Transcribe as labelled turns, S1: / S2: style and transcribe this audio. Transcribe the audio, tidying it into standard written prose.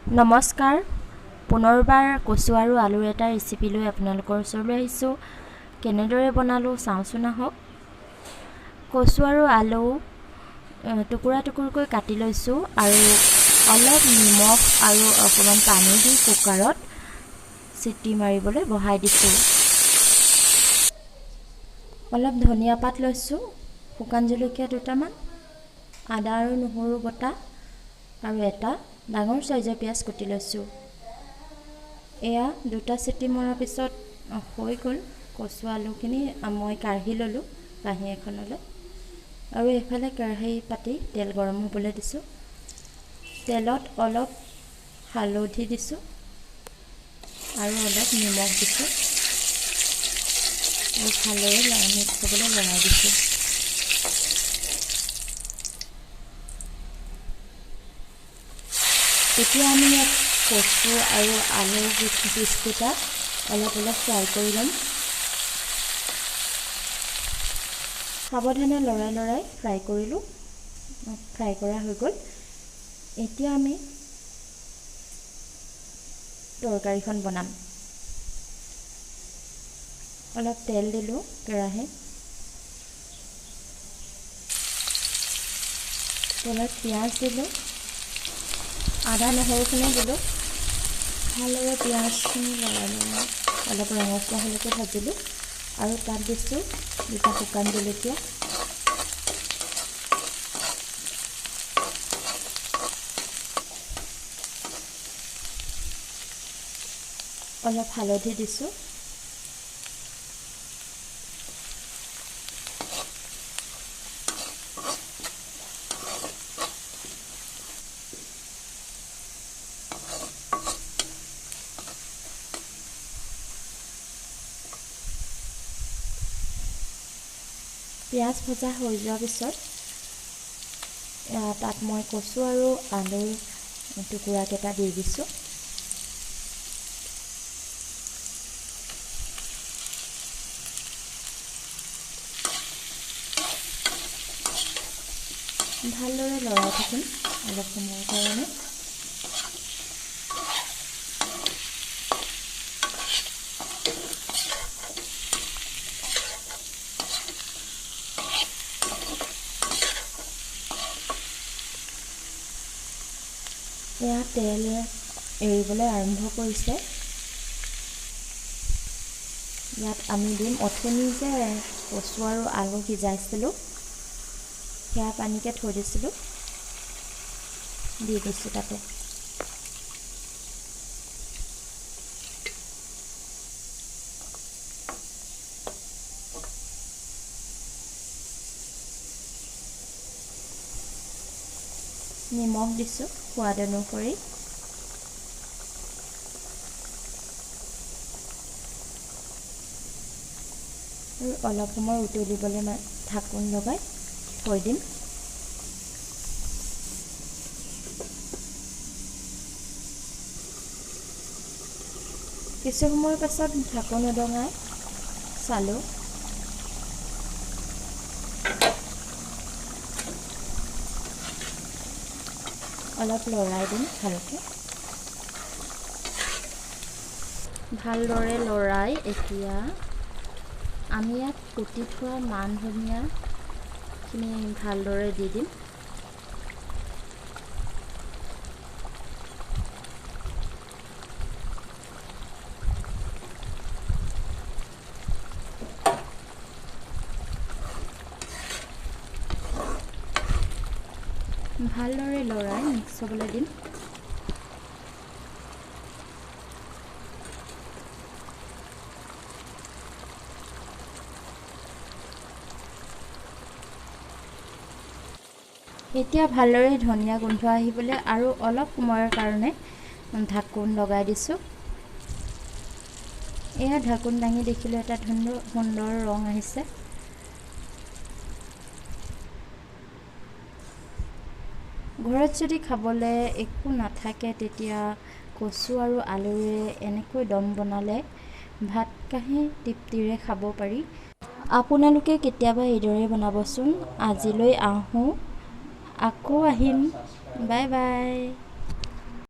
S1: নমস্কাৰ, পুনৰবাৰ কচু আৰু আলুৰ এটা ৰেচিপি লৈ আপোনালোকৰ ওচৰলৈ আহিছোঁ। কেনেদৰে বনালোঁ চাওঁচোন আহক। কচু আৰু আলু টুকুৰা টুকুৰকৈ কাটি লৈছোঁ আৰু অলপ নিমখ আৰু অকণমান পানী দি কুকাৰত চিটি মাৰিবলৈ বহাই দিছোঁ। অলপ ধনিয়া পাত লৈছোঁ, শুকান জলকীয়া দুটামান, আদা আৰু নহৰু বটা আৰু এটা ডাঙৰ চাইজৰ পিঁয়াজ কুটি লৈছোঁ। এয়া দুটা চিটি মৰাৰ পিছত হৈ গ'ল। কচু আলুখিনি মই কাঢ়ি ল'লোঁ কাঁহী এখনলৈ আৰু এইফালে কেৰাহী পাতি তেল গৰম হ'বলৈ দিছোঁ। তেলত অলপ হালধি দিছোঁ আৰু অলপ নিমখ দিছোঁ আৰু ভালদৰে মিক্স হ'বলৈ লৰাই দিছোঁ। এতিয়া আমি ইয়াত কচু আৰু আলু পিচকেইটা অলপ অলপ ফ্ৰাই কৰি ল'ম। সাৱধানে লৰাই লৰাই ফ্ৰাই কৰিলোঁ। ফ্ৰাই কৰা হৈ গ'ল। এতিয়া আমি তৰকাৰীখন বনাম। অলপ তেল দিলোঁ কেৰাহীত। তেলত পিঁয়াজ দিলোঁ, আদা নহৰুখিনি দিলোঁ। ভালদৰে পিঁয়াজখিনি লৰাই লৰাই অলপ ৰঙচুৱা হ'লৈকে ভাজিলোঁ আৰু তাত দিছোঁ দুটা শুকান জলকীয়া। অলপ হালধি দিছোঁ। পিঁয়াজ ভজা হৈ যোৱাৰ পিছত তাত মই কচু আৰু আলুৰ টুকুৰাকেইটা দি দিছোঁ। ভালদৰে লৰাই থাকিম অলপ সময়ৰ কাৰণে। এয়া তেল এৰিবলৈ আৰম্ভ কৰিছে। ইয়াত আমি দিম অথনি যে কচু আৰু আলু সিজাইছিলোঁ সেয়া পানীকে থৈ দিছিলোঁ, দি দিছোঁ তাতে। নিমখ দিছোঁ সোৱাদ অনুসৰি। আৰু অলপ সময় উতলিবলৈ ঢাকোন লগাই থৈ দিম। কিছু সময়ৰ পাছত ঢাকোন উদঙাই চালোঁ। অলপ লৰাই দিম ভালকৈ। ভালদৰে লৰাই এতিয়া আমি ইয়াত কুটি থোৱা মান ধনিয়াখিনি ভালদৰে দি দিম। ভালদৰে লৰাই মিক্স হ'বলৈ দিম। এতিয়া ভালদৰে ধনিয়া গোন্ধ আহিবলৈ আৰু অলপ সময়ৰ কাৰণে ঢাকোন লগাই দিছোঁ। এয়া ঢাকোন দাঙি দেখিলোঁ এটা সুন্দৰ ৰং আহিছে। ঘৰত যদি খাবলৈ একো নাথাকে তেতিয়া কচু আৰু আলুৰে এনেকৈ দম বনালে ভাত কাঁহী তৃপ্তিৰে খাব পাৰি। আপোনালোকে কেতিয়াবা এইদৰে বনাবচোন। আজিলৈ আহোঁ, আকৌ আহিম। Bye bye.